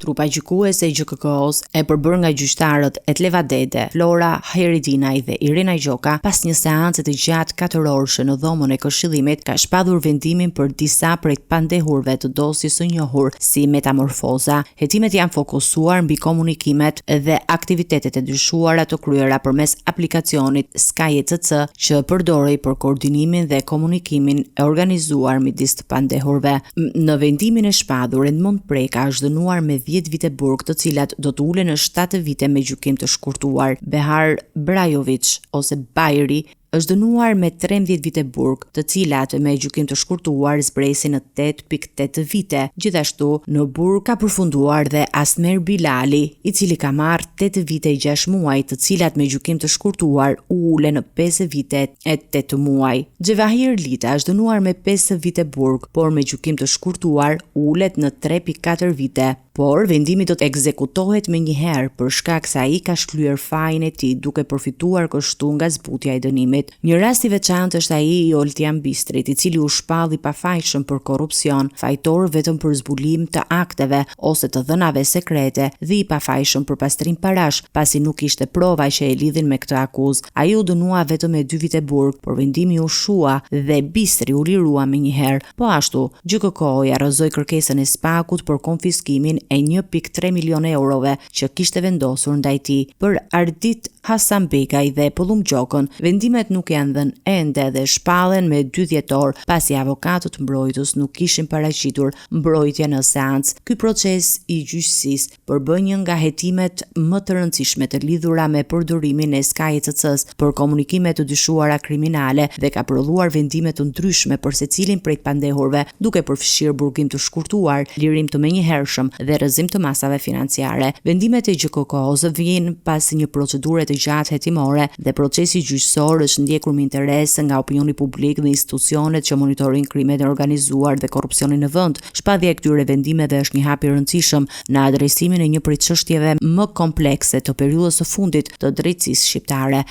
Trupa gjykuese e GJKKO-së, e përbërë nga gjyqtarët Etleva Dede, Flora Hajredinaj dhe Irena Gjoka, pas një seance të gjatë katërorëshe në dhomën e këshillimit, ka shpallur vendimin për disa prej të pandehurve të dosjes së njohur si Metamorfoza. Hetimet janë fokusuar mbi komunikimet dhe aktivitetet e dyshuara të kryera përmes aplikacionit Sky ECC që përdorej për koordinimin dhe komunikimin e organizuar midis të pandehurve. Në vendimin e shpallur, Edmond Preka është dënuar me 10 vite burg, të cilat do të ulen në 7 vite me gjykim të shkurtuar. Behar Brajoviç ose Bajri është dënuar me 13 vite burg, të cilat me gjykim të shkurtuar zbresin në 8.8 vite. Gjithashtu, në burg ka përfunduar dhe Asmer Bilali, i cili ka marrë 8 vite e 6 muaj, të cilat me gjykim të shkurtuar u ulen në 5 vite e 8 muaj. Xhevahir Lita është dënuar me 5 vite burg, por me gjykim të shkurtuar ulet në 3.4 vite. Por, vendimi do të ekzekutohet menjëherë për shkak se ai ka shlyer fajin e tij duke përfituar kështu nga zbutja e dënimit. Një rast i veçantë është ai i Oltian Bistrit, i cili u shpall i pafajshëm për korrupsion, fajtor vetëm për zbulim të akteve ose të dhënave sekrete dhe i pafajshëm për pastrim parash, pasi nuk kishte prova që e lidhin me këtë akuzë. Ai u dënua vetëm me 2 vite burg, por vendimi u shua dhe Bistri u lirua menjëherë. Po ashtu, GJKKO-ja rrëzoi kërkesën e SPAK-ut për konfiskimin e 1.3 milionë eurove që kishte vendosur ndaj tij. Për Ardit Hasanbegaj dhe Pëllumb Gjokën, vendimet nuk janë dhënë ende dhe shpallen me 2 dhjetor, pasi avokatët mbrojtës nuk kishin paraqitur mbrojtje në seancë. Ky proces i gjyqësisë përbën një nga hetimet më të rëndësishme të lidhura me përdorimin e Sky ECC-së për komunikime të dyshuara kriminale dhe ka prodhuar vendime të ndryshme për secilin prej të pandehurve, duke përfshirë burgim të shkurtuar, lirim të menjëhershëm dhe rrëzim të masave financiare. Vendimet e GJKKO-së vijnë pas një procedure të gjatë hetimore dhe procesi gjyqësor është ndjekur me interes nga opinioni publik dhe institucionet që monitorojnë krimin e organizuar dhe korrupsionin në vend. Shpallja e këtyre vendimeve është një hap i rëndësishëm në adresimin e një prej çështjeve më komplekse të periudhës së fundit të drejtësisë shqiptare.